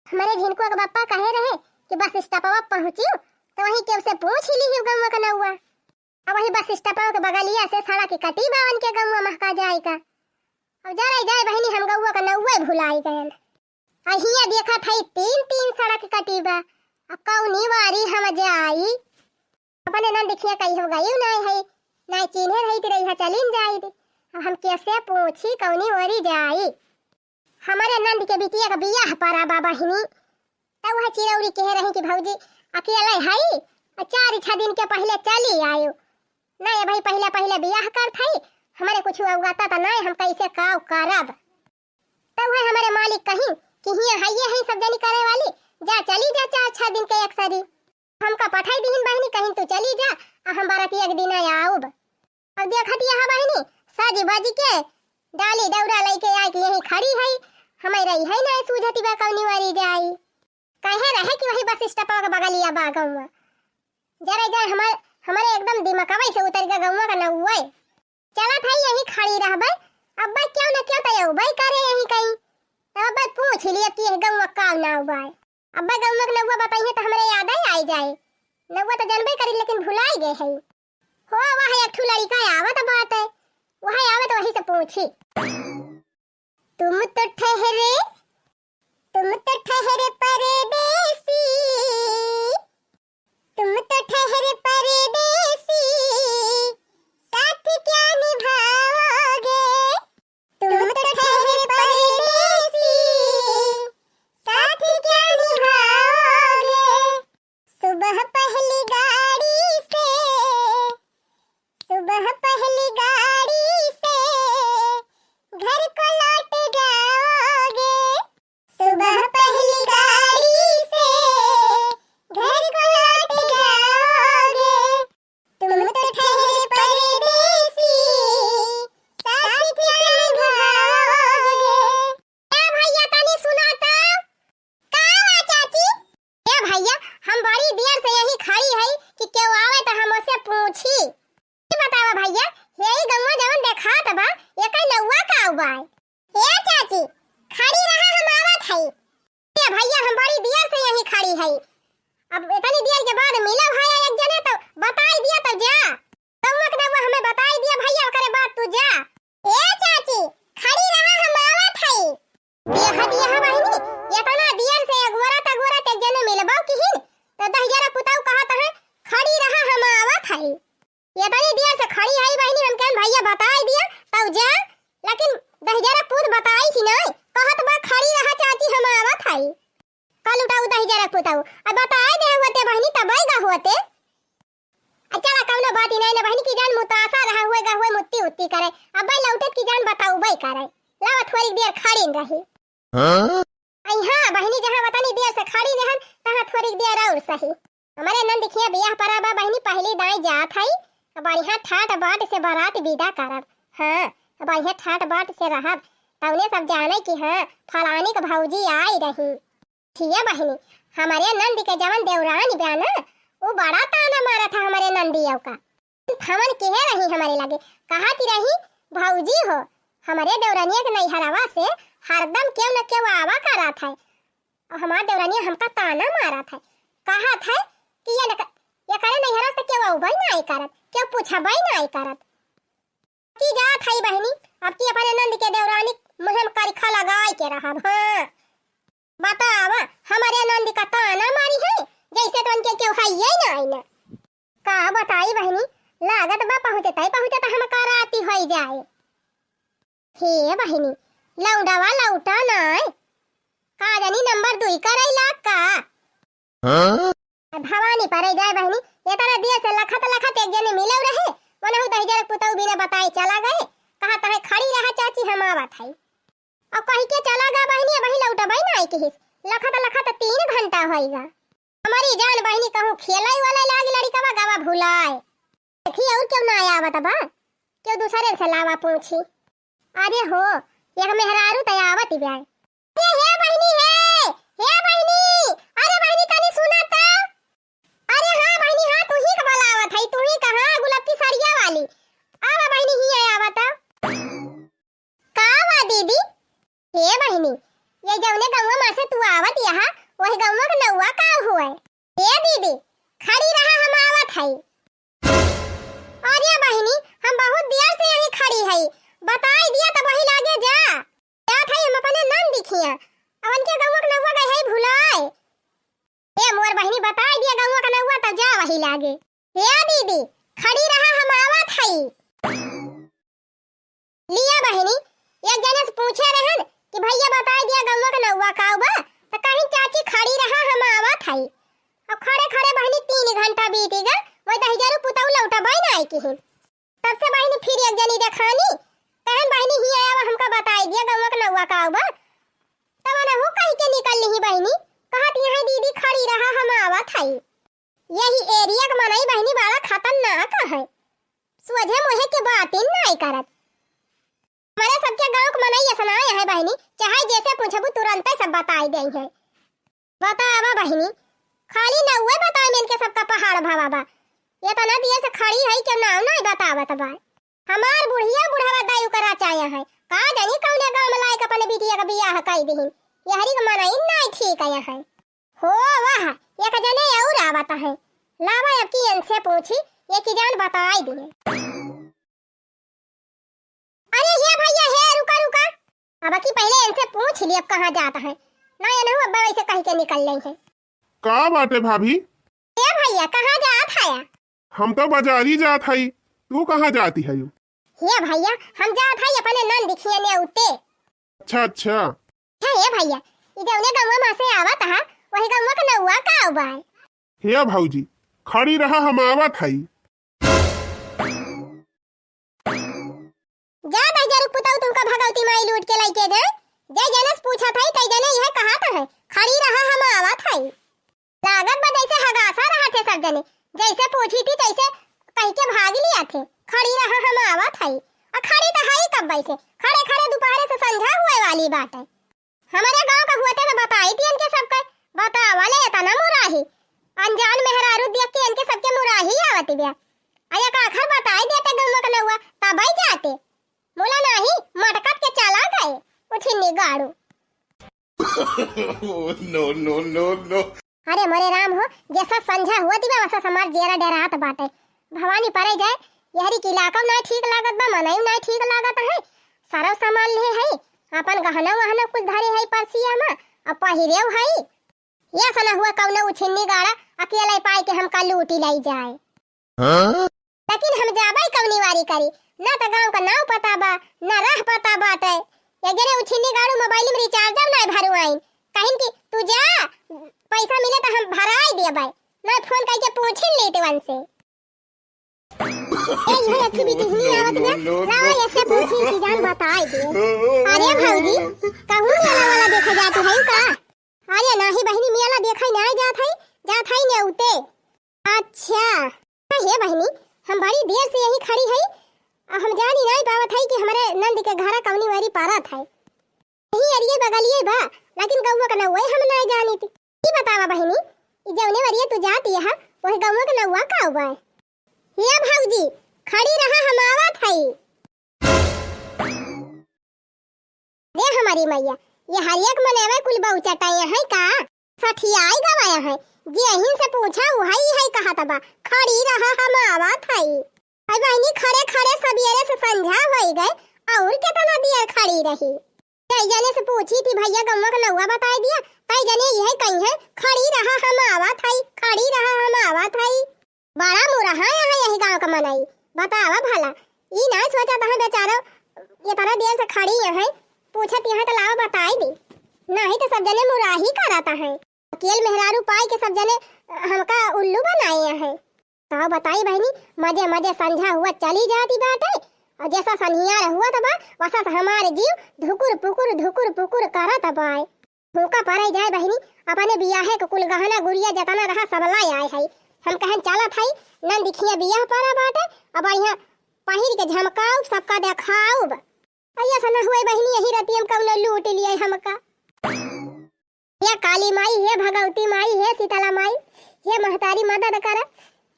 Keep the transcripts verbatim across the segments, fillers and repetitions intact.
हमरे झिनकुआ के बप्पा कहे रहे कि बस स्टॉपवा पहुँचियो तो वहीं केहू से पूछ ही ली गौवा का नौवा। अब वही बस स्टॉपवा के बगलिया से सड़क कटी बा उनके गौवा महका जाए का। अब जरा जाए बहिनी, हम गौवा का नौवे भुलाई गयन। अहिया देखत हई तीन तीन सड़क कटी बा, अब कौनी वारी हम जाई? अपने नंद खिया कही हो गई नाई है, नाई चिन्हे रही ती रही चलिन जाई। अब हम कैसे पूछी कौनी वारी जाई? हमरे नंद के बिटिया का बियाह परा बा बहिनी, तब वह चिरौरी कहे रही कि भौजी अकेले हई, और चार छह दिन के पहले चली आयो। नहीं भाई, पहले पहले बियाह करत हई, हमरे कुछ अवगता त नहीं, हम कैसे काव करब? तब वह हमरे मालिक कहीं कि हिया हइये है सब जनी करे वाली, जा चली जा चार छह दिन के एक सरी। हमका पठाई दीहिन बहिनी, कहीं तू चली जा, आ हम बाराती एक दिन आउब। अब देखत यह बहिनी, सज बज के डाली दौरा लइके आए कि यहीं खड़ी है, हमें रही है ना सूझती बा कौनी वारी जाई। कहे रहे कि वही बस स्टॉप के बगलिया बा गौवा। जरा जाए हमारे, हमारे एकदम दिमागवा से उतर गया गौवा का नौवे। चलत है यहीं खड़ी रहबे, अब्बे क्यों न क्यों तो अउबे करे यहीं कहीं। तो अब्बे पूछ लिए कि यह गौवा का नाव बा। अब्बे गौवा के नौवा बताइए तो हमरे याद ही आई जाए। नौवा तो जानबे करी लेकिन भुलाई गए है। हो वह एक ठू लड़का आवत बाटे, वह आवत वही से पूछी। तुम तो ठहरे, तुम तो ठहरे परदेसी, तुम तो ठहरे परदेसी, साथ क्या निभाओगे? तुम तो ठहरे परदेसी, साथ क्या निभाओगे? सुबह पहली गाड़ी से, सुबह पहली गाड़ी से घर को लौट जाओगे। सुबह पहली गाड़ी से घर को लौट जाओगे। तुम तो ठहरे परदेसी, साथ क्या निभाओगे? ए भैया, तनी सुना तो। का हुआ चाची? ए भैया, हम बड़ी देर से यहीं खड़ी है कि केहू आवे तो हम ओसे पूछी। ई बतावा भैया, यही गौवा जवन देखात बा, एकर नौवा का बा? ए चाची, खड़ी रहा, हम आवत हई। ए भैया, हम बड़ी देर से यहीं खड़ी हई। अब इतनी देर के बाद मिलब है एक जने तो बताई दिया तो जा। गौवा के नौवा हमें बताई दिया भैया, ओकरे बाद तू जा। ए चाची, खड़ी रहा, हम आवत हई। देखत यह बहिनी, इतना देर से अगोरत अगोरत एक जने मिलबो किहिन, तो दहिजरा पुताऊ कहत है, "खड़ी रहा, हम आवत हई।" इतनी देर से खड़ी है बहिनी, हम कहन भैया बताई दिया, तब जा, लेकिन दहिजरा पूत बताई सी नहीं, कहत बा, "खड़ी रहा चाची, हम आवत हई।" कल उठाऊ दहिजरा पुताऊ, अब बताई दे होते बहिनी, तब गा होते। आ चला, कौनो बात ही नहीं ना बहिनी, की जान मुतासा रहा हुए गा हुए मुत्ती उत्ती करे, अब लौटत की जान बताऊ बई करे। लावा थोड़ी देर खड़ी रही। हाँ? आई हाँ बहिनी, जहाँ बतानी देर से खड़ी रहन, तहाँ थोड़ी देर और सही। हमारे नंद खिया बियाह परा बा बहिनी, पहली दाई जात हई, बढ़िया ठाट बाट से बारात विदा करब। हाँ, बढ़िया ठाट बाट से रहब, तौने सब जाने कि हाँ, फलानी के भौजी आई रही। खिया बहिनी, हमारे नंद के जवन देवरानी बा ना, वो बड़ा ताना मारा था हमारे नंदियों का। फोन किहे रही हमरे लगे, कहत रही, "भौजी हो, हमरे देवरनिया के नैहरवा से हरदम केहू न केहू आवा करत है, और हमार देवरनिया हमका ताना मारत है, कहत है कि ये नक-, एकरे नैहरा से केहू अउबे नाई करत, केहू पूछबे नाई करत।" की जात है बहिनी, अब की अपने नंद के देवरानी मुँह में करिखा लगाए के रहब। हाँ, बतावा, हमरे नंद का ताना मारी है, जैसे तो उनके केहू है ही नाई ना। का बताई बहिनी, लागत बा पहुँचत ही पहुँचत हमका राती होई जाए। हे बहिनी, लौंडवा लौटा नाय, का जानी नंबर दुई करैला का। हाँ? भवानी परे जाए बहिनी, ये तरह दिया से लखत लखत एक जने मिलल रहे, वनहु दहिजर पुतऊ बिना बताए चला गए, कहा तहे खड़ी रहा चाची हम आवत है। अब कही के चला गा बहिनी, अबही लौटबे नाई किहिस। लखत लखत तीन घंटा होइगा। हमारी जान बहिनी कहूँ खेलाई वाला लाग लड़िकवा गवा भुलाए। देखी और क्यों ना आवत बा, क्यों दूसरे से लावा पूछी। अरे हो, एक मेहरारू त आवत ही बा। अरे हे बहिनी हे, हे बहिनी, अरे बहिनी तनी सुना त। अरे हाँ बहिनी हाँ, तू ही के बोलावत है, तू ही कहाँ गुलाबी सड़िया वाली। आवा बहिनी ही आवत। का बा दीदी? हे बहिनी, जौने गौवा मा से तू आवत यहा, वही गौवा के नौवा का हुए? ए दीदी, खड़ी रहा, हम आवत हई। अरे बहिनी, हम बहुत देर से यहीं खड़ी हई, बताई दिया तब वही लागे जा। जात हई हम अपने नंद दिखिया, अब उनके गौवा के नौवा गए हई भुलाए। ए मोर बहिनी, बताई दिया गौवा के नौवा तब जा वही लागे। ए दीदी, खड़ी रहा, हम आवत हई। लिया बहिनी, एक जने से पूछे रहन कि भैया बताई दिया गौवा के नौवा का बा, त कहीं चाची खड़ी रहा, हम आवत हई। अब खड़े खड़े बहिनी तीन घंटा बीती गए, वही दहिजरू पुतऊ लौटा बाई ना आई किहिन। तब से बहिनी फिर एक जनी देखानी, कहन बहिनी ही आया हमका बताई दिया गौवा के नौवा का बा। तब अनहु कही के निकल ली बहिनी, कहत यहाँ दीदी खड़ी रहा, हम आवत हई। यही एरिया के मनई बहिनी बड़ा खतरनाक है, सोझे मुहे के बात ही नाई करत। हमारे सबके गांव के मनई ऐसा नाई है बहिनी, चाहे जैसे पूछबू तुरंते सब बताई दे है। बतावा बहिनी, खाली नौवे बताए में इनके सबका पहाड़ भावा बा। ये तना दिए से खड़ी है कि नाव नाई बतावत बा। हमार बुढ़िया बुढ़वा दायु करा चाहे है, का जानी कौने गांव में लायक अपने बिटिया का बियाह कई दिहिन। यहरी के मनई नाई ठीक है। हो वाह, एक जने और आवत है। लावा अब की इनसे पूछी, ये की जान बताई दिए। अरे हे भैया, हे रुका रुका, अब की पहले इनसे पूछ ली अब कहाँ जात है, ना ये नहीं अब वैसे कह के निकल रही है। का बाटे भाभी? हे भैया, कहाँ जात है? हम तो बाजारी जात हई, तू कहाँ जाती है? हे भैया, हम जात हई अपने नंद खियने उते। अच्छा अच्छा। अच्छा हे भैया, ई जौने गौवा मा से आवत हा, वही गौवा के नौवा का बा? हे भौजी, खड़ी रहा, हम आवत हई। जा दहिजरू पुतऊ तुमका भगवती माई लूट के लइके जाए। जय जनस पूछत हई, तई जने यह कहत है, खड़ी रहा, हम आवत हई। लागत बा जैसे हगासा रहत है सब जने, जैसे पूछी थी तैसे कह के भाग लिया थे। खड़ी रहा, हम आवत हई। आ खड़ी तो हई कब से, खड़े खड़े दोपहरे से संझा हुए वाली बाटे। हमारे गांव का हुआ थे तो बताई थी इनके सबके, बतावा ले इतना मुराही। अनजान मेहरारू देख के इनके सबके मुराही आवत बा। आ एक आखर बताई देते गौवा के नौवा, तब ही जाते। मुला नाही, मटकत के चला गए, उठिन्नी गाड़ू। Oh, no, no, no, no। अरे मोरे राम हो, जैसा संझा हुआ दिबा, वैसा हमार जेरा डेरात बाटे। भवानी परे जाए, यहरी के इलाका ना ठीक लागत बा, मनई ना ठीक लागत है। सरव सामान ले है, अपन गहना वहना कुल धरे है परसिया में, अब पहिरेव है। ये सना हुआ कौनो उछिन्नी गाड़ा, अकेले पाई के हमका लूटी लाई जाए। हाँ? लेकिन हम जाबै कौनी वारी करी, ना त गाँव का नाव पता बा, ना राह पता बाटे। एक जने उछिन्नी गाड़ू मोबाइल में रिचार्ज नाय भरवाइन, कहिन कि तू जा, पैसा मिले त हम भराई देबै, ना फोन करके पूछिन लेते वन से। ए, इहे अखी बिटिहनी आवत बा, लावा ऐसे पूछिन कि जान बताई दे। अरे भौजी, कहूँ वाला वाला देखा जाती है का? अरे नाही बहिनी, मेला देखै नाय जात हई, जात हई नेउते। अच्छा। हे बहिनी, हम बड़ी देर से यहीं खड़ी हई, आ हम जानी नाय पावत हई कि हमरे नंद के घरा कौनी वरी परत है। यही अरिये बगलिये बा, लेकिन गौवा के नौवे हम नाय जानी थी। ई बतावा बहिनी, ई जौने वरिये तू जाती है, वही गौवा के नौवा का बा? हे भौजी, खड़ी रहा, हम आवत हई। दे हमारी मैया, ये हर एक मनवा कुल बहु चटाया है का? सठियाई गवाया है, जे अहिन से पूछा उहई है कहत बा, खड़ी रहा हम आवत हई। अरे बहिनी, खड़े खड़े सबेरे से संझा होई गए, और केतना देर खड़ी रही? कई जने से पूछी थी भैया गौवा के नौवा बताई दिया, कई जने यह कही है, खड़ी रहा हम आवत हई, खड़ी रहा हम आवत हई। बड़ा मुरहा यहाँ यही गाँव का मनई। बतावा भला, ई ना सोचत है बेचारो, इतना देर से खड़ी यहाँ, पूछत यहाँ तो लावा बताई दी, नहीं तो सब जने मुराही करत है। अकेल मेहरारू पाई के सब जने हमका उल्लू बनाए हैं। का बताई बहिनी, मजे मजे संझा हुआ चली जाती बाटे, और जैसा सनियार हुआ था बा, वैसा से हमारे जीव धुकुर पुकुर धुकुर पुकुर करत बाय। हुका परे जाए बहिनी, अपने बियाहे के कुल गहना गुरिया जतना रहा सब लाई आए है। हम कहन चलत हई, नंद खिया बियाह परा बाटे, अब बढ़िया पहिर के झमकाउब, सबका देखाउब। अइया से न हुए बहिनी, यही रतिया में कौनो लूट लिए हमका। हे काली माई, हे भगवती माई, हे शीतला माई, हे महतारी मदद कर,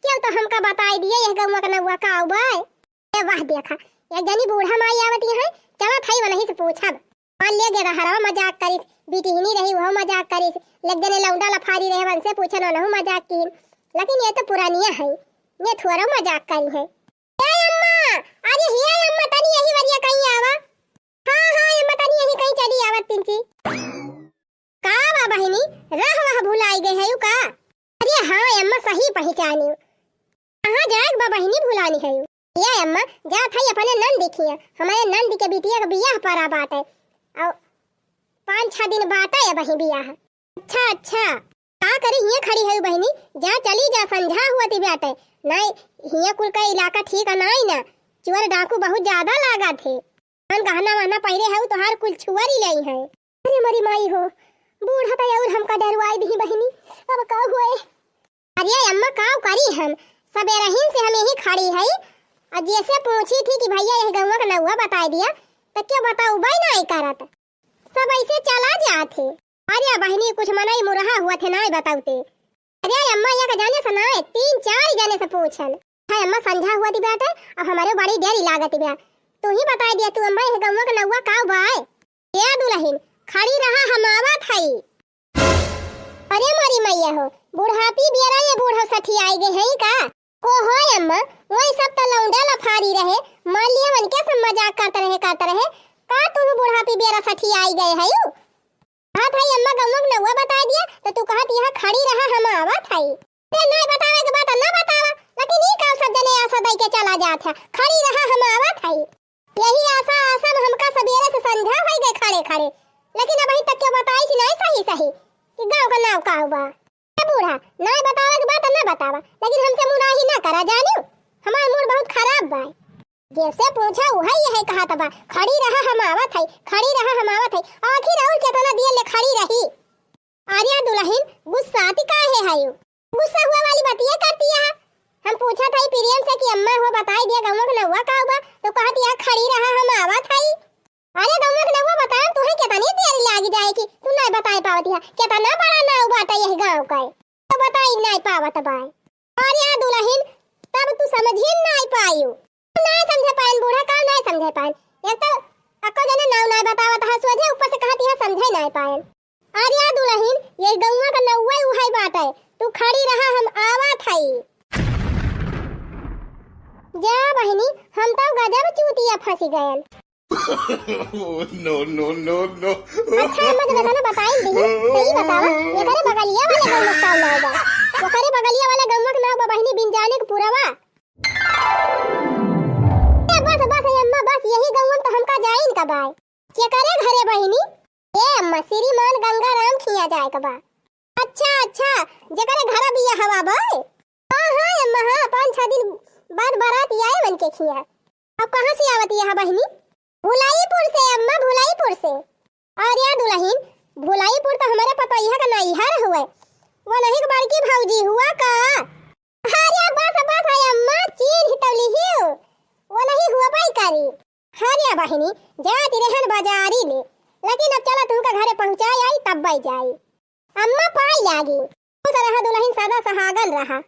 केहू तो हमका बताई दिए यह गौवा के नौवा का उबाय। ए वाह देखा, एक जनी बूढ़ा माई आवत है, चलत हई वनही से पूछब। मान ले गे रहरवा मजाक करी, बिटिहनी रही, उहउ मजाक करिस। एक जने लौंडा लफारी रहे, वनसे पूछन, उनहु मजाक किहिन। लेकिन ये तो पुरानिया है, ये थोरउ मजाक करिहैं। ए अम्मा, अरे हिया अम्मा, तनी यही वरिया कहीं आवा। हाँ, हाँ, अम्मा, तनी यही कहीं चली आवत पिंची। का बा बहिनी, राह वाह भुलाई गए हयू का? अरे हाँ अम्मा, सही पहिचानी। कहाँ जाएक बा बहिनी, भुलानी हयू? ए अम्मा, जात हई अपने नंद खिया, हमरे नंद के बिटिया के बियाह परा बाटे। अउ पाँच छह दिन बाटे अबहीं बियाह। अच्छा, अच्छा। का करी हियाँ खड़ी हयू बहिनी? जा चली जा, संझा हुअत बाटे। नाहीं, हियाँ कुल का इलाका ठीक नाहीं ना। चोर डाकू बहुत ज्यादा लागत है। जौन गहना वहना पहिरे हऊ, तोहार कुल छुअरी लेइहैं। अरे मोरी माई हो, बूढ़ा त अउर हमका डरवाई दिही बहिनी, अब का हुए? अरे अम्मा, का करी हम? सबेरहिन से हम यही खड़ी हई, अउर जैसे पूछी थी कि भैया यही गौवा का नौवा बताई दिया, त क्यों बताउबे नाहीं करत, सब ऐसे चला जात है। अरे बहिनी, कुछ मनई मुरहा हुअत है, नाहीं बताउते। अरे अम्मा, एक जने से नाहीं, तीन चार जने से पूछन। है अम्मा, संझा हुअत बाटे, अब हमरे बड़ी देरी लागत बा। तू ही बताई दिया तू अम्मा, यह गौवा का नौवा का बाय? ए दुलहिन, खड़ी रहा, हम आवत हई। अरे मोरी मैया हो, बुढ़ापी बेरा ये बूढ़ा सठियाई गए हैं का? ओ हो अम्मा, वही सब त लौंडा लफारी रहे, मान लिया मन के सब मजाक करत रहे, करत रहे। का तू बुढ़ापी बेरा सठियाई गए हयू? कहत हई अम्मा गौवा के नौवा बताई दिया, त तू कहत यहाँ खड़ी रहा, हम आवत हई। अरे नाहीं बतावे के बात ना बतावा, लेकिन ई का सब जने आसा दई के चला जात है, खड़ी रहा, हम आवत हई। यही आसा, आसा में हमका सबेरे से संझा होई गए खड़े खड़े, लेकिन अबहीं तक क्यों बताइस नाहीं सही सही कि गाँव का नाव का बा। ए बूढ़ा, नाहीं बतावे के बात ना बतावा, लेकिन हमसे मुनाही ना करा जानियो, हमार मूड बहुत खराब बा। जैसे पूछा उहै यही कहत बा, खड़ी रहा हम आवत हई, खड़ी रहा हम आवत हई। आखिर अउर केतना देर ले खड़ी रही? अरे दुलहिन, गुस्सात काहे हयू? गुस्सा हुआ वाली बतिया करती है। हम पूछत हई प्रेम से कि अम्मा हो बताई दिया गौवा का नौवा का बा, त कहत है खड़ी रहा हम आवत हई। अरे गौवा का नौवा बताएन, तुहे केतनी देर लागी जाए कि तू नाहीं बताई पावत है, केतना बड़ा नाव बाटे यही गाँव का, त बताई नाहीं पावत बाय। अरे दुलहिन, तब तू समझी नाहीं पायू। नाहीं समझे पाएन बूढ़ा, का नाहीं समझे पाएन? एक तो अक्को जने नाव नाहीं बतावत है, सोझे ऊपर से कहत है समझे नाहीं पाएन। अरे दुलहिन, ये गौवा का नौवा उहै बाटे, तू खड़ी रहा, हम आवत हई। जा बहिनी, हम तो गजब चूतिया फंसी गयन। Oh, no, no, no, no। अच्छा, हम तो बताना बताई दी, सही बतावा, एकरे बगलिया वाले गौवा का नाव बा? ओकरे बगलिया वाले गौवा का नाव बा बहिनी बिंजाने के पुरवा। ए, बस, बस, ए अम्मा, बस, यही गौवा में तो हमका जाइन का बाय। केकरे घरे बहिनी? ए अम्मा, श्रीमान गंगाराम खिया जाए का बा। अच्छा, अच्छा, जेकरे घरे बियाह हवा बाय? हाँ, हाँ, अम्मा, हाँ, पाँच छह दिन बाद बारात आए मन के खिया। अब कहाँ से आवत यहाँ बहिनी? भुलाईपुर से अम्मा, भुलाईपुर से। अरे दुलहिन, भुलाईपुर तो हमरे पतोहिया का नैहर हुए, वो नहीं के बड़की भौजी हुआ का? अरे बस, बस है अम्मा, चीन्हि तो लिहियो, वो नहीं हुआ पाई करी। अरे बहिनी, जात रहन बाजारी ले, लेकिन अब चला तुमका घरे पहुँचाई आई तब जाई। अम्मा पाई लागी। खुश रहा दुलहिन, सदा सहागन रहा।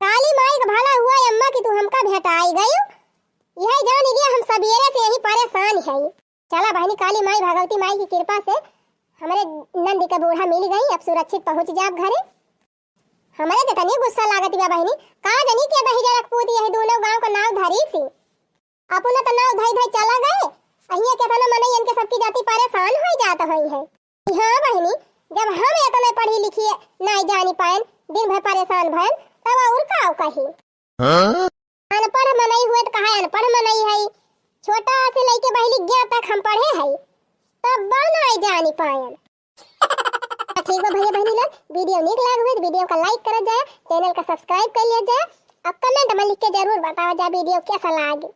काली माई का भला हुआ अम्मा कि तू हमका भेटाई गयू। यही जान लिया हम सबेरे से यही परेशान हई। चला बहिनी, काली माई भगवती माई की कृपा से हमरे नंद के बूढ़ा मिल गई, अब सुरक्षित पहुँच जाब घरे। हमरे जितनी गुस्सा लागत बा बहिनी, का जनी के दहिजरक पूत यही दूनो गाँव का नाव धरी सी। अपना त नाव धई धई चला गए, अहिया केतना मनई इनके सबकी जाति परेशान होई जात होई है। हाँ बहिनी, जब हम एतने पढ़ी लिखी नाई जानी पाएन, दिन भर परेशान भएन, तब अउर का कही? हाँ? अनपढ़ मनई हुए त कहा अनपढ़ मनई है, छोटा से लइके बहिनी ज्ञा तक हम पढ़े है, तब बा नाई जानी पाएन। ठीक बा भैया बहिनी लोग, video नीक लाग हुए त video का like करत जाए, channel का subscribe कर लिया जाए, और comment में लिख के जरूर बतावा जाए video कैसा लागे।